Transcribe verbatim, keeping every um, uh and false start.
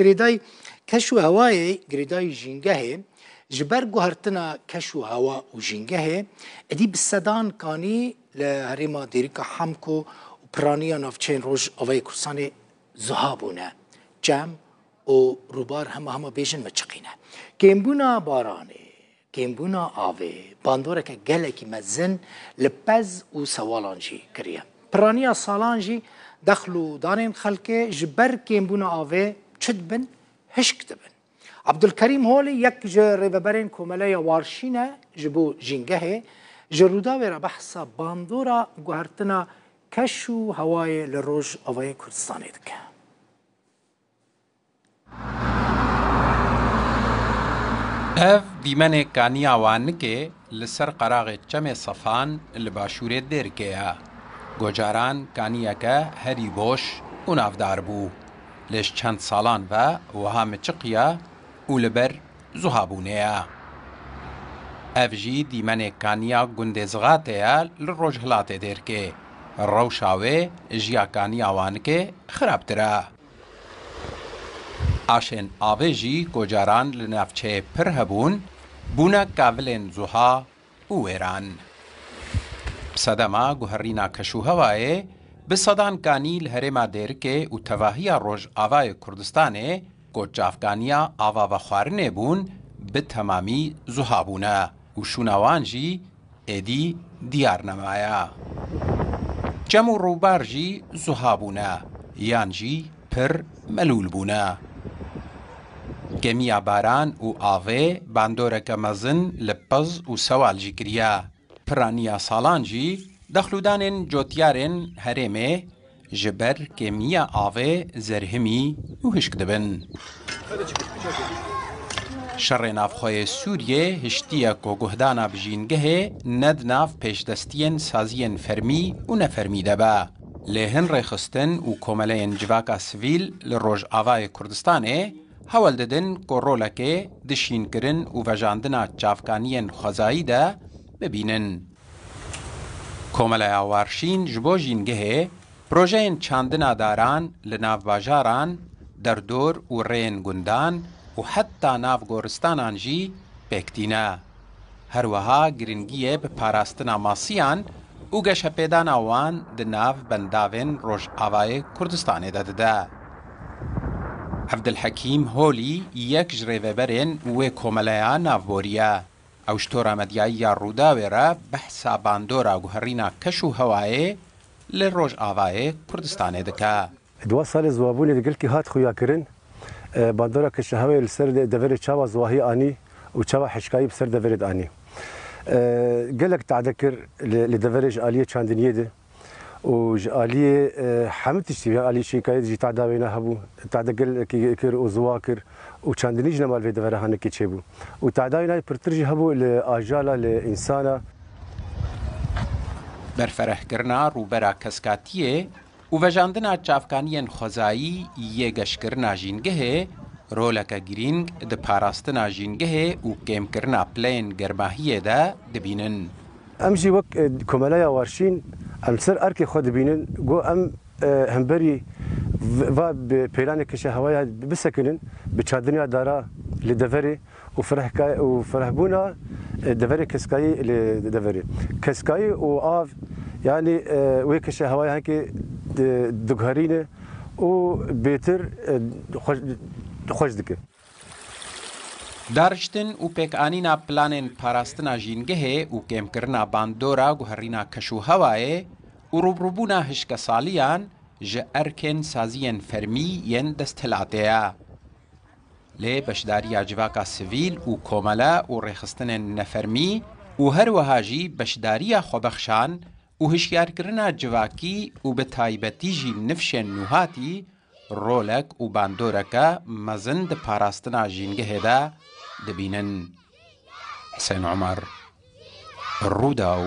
Girêdayî keş û hewayê, girêdayî jîngehê, ji ber guhertina keş û hewa û jîngehê, êdî bi sedan kanî li herêma Dêrika Hemko û piraniya navçeyên Rojavayê Kurdistanê zuha bûne. Çem û rûbar hema hema bêjin miçiqîne. Kêmbûna baranê, kêmbûna avê bandoreke gelekî mezin li pez û sewalan jî kiriye. Piraniya salan jî dexl û danên xelkê ji ber kêmbûna avê çi dibin, hişk dibin. Abdulkerîm Holî, yek ji rêveberên Komeleya Warşîn e ji bo jîngehê, ji Rûdawê re behsa bandora guhertina keş û hewayê li Rojavayê Kurdistanê dike. Ev dîmenê Kaniya Wanikê li ser qeraxê Çemê Sefan li başûrê Dêrikê ye. Gocaran kaniyeke herî boş û navdar bû. Lê ji çend salan ve wiha miçiqiye û li ber zuhabûnê ye. Ev jî dîmenê kaniya gundê Zixatê ye li rojhilatê Dêrikê. Rewşa wê ji ya kaniya Wanikê xirabtir e. Aşên avê jî ku caran li navçeyê pir hebûn, bûne kavilên zuha û wêran. Bi sedema guherîna keşûhewayê, bi sedan kanî li herêma Dêrikê û tevahiya Rojavayê Kurdistanê, ku çavkaniya ava vexwarinê bûn, bi temamî zuha bûne û şûna wan jî êdî diyar nemaye. Çem û rûbar jî zuha bûne, yan jî pir melûl bûne. Kêmiya baran û avê bandoreke mezin li pez û sewal jî kiriye. Piraniya salan jî dexlûdanên cotyarên herêmê ji ber kêmiya avê zerhimî û hişk dibin. Şerê navxweyê Sûriyê hiştiye ku guhdana bi jîngehê ne di nav pêşdestiyên saziyên fermî û nefermî de be. Lê hin rêxistin û komeleyên civaka sivîl li Rojavayê Kurdistanê hewl didin ku rolekê di şînkirin û vejandina çavkaniyên xwezayî de bibînin. Komeleya Warşîn ji bo jîngehê projeyên çandina daran li nav bajaran, derdor û rêyên gundan û heta nav goristanan jî pêk tîne. Her wiha giringiyê bi parastina masiyan û geşepêdana wan di nav bendavên Rojavayê Kurdistanê de dide. Evdilhekîm Holî yek ji rêveberên wê komeleya navborî ye. Ew ji tora medyayî ya Rûdawê re behsa bandora guherîna keş û hewayê li Rojavayê Kurdistanê dike. Di wa salê ziwabûnê de gelkî hat xuyakirin, e, bandora keşehewayê li ser de-, deverê çawa ziwahî anî û çawa hişkayî bi ser deverê de anî. E, gelek tade kir li, li deverê ji aliyê çandiniyê de û ji aliyê, e, hemû tiştî, ya aliyê şînkayê de jî tada wêna hebû. Tade gelekî kir û ziwa kir û çandinî jî nema li vê devera hanekê çêbû. Û tada wêna pirtir jî hebû li ajala, li însana. Berferehkirina rûbera keskatiyê û vejandina çavkaniyên xwezayî yê geşkirina jîngehê roleke girîng di parastina jîngehê û kêmkirina pileyên germahiyê de dibînin. Em jî wek, e, Komeleya Warşîn, em ser erkê xwe dibînin, ku em, e, hemberî v-, va bi pêlanê keşehewaya bisekinin, bi çandiniya dara li deverê, û firehka-, û firehbûna, e, deverê keskayî li deverê. Keskayî û av, yanî, e, wê keşehewayê hinkê di-, diguherîne û bêtir, e, xweş, xweş dike. Dariştin û pêkanîna planên parastina jîngehê û kêmkirina bandora guherîna keşûhewayê û rûbirûbûna hişkesaliyan ji erkên saziyên fermî yên desthilatê ye. Lê beşdariya civaka sivîl û komele û rêxistinên nefermî û her wiha jî beşdariya xwebexşan û hişyarkirina civakî û bi taybetî jî nifşên nûhatî rolek û bandoreke mezin di parastina jîngehê de dibînin. Husên Omer, Rûdaw.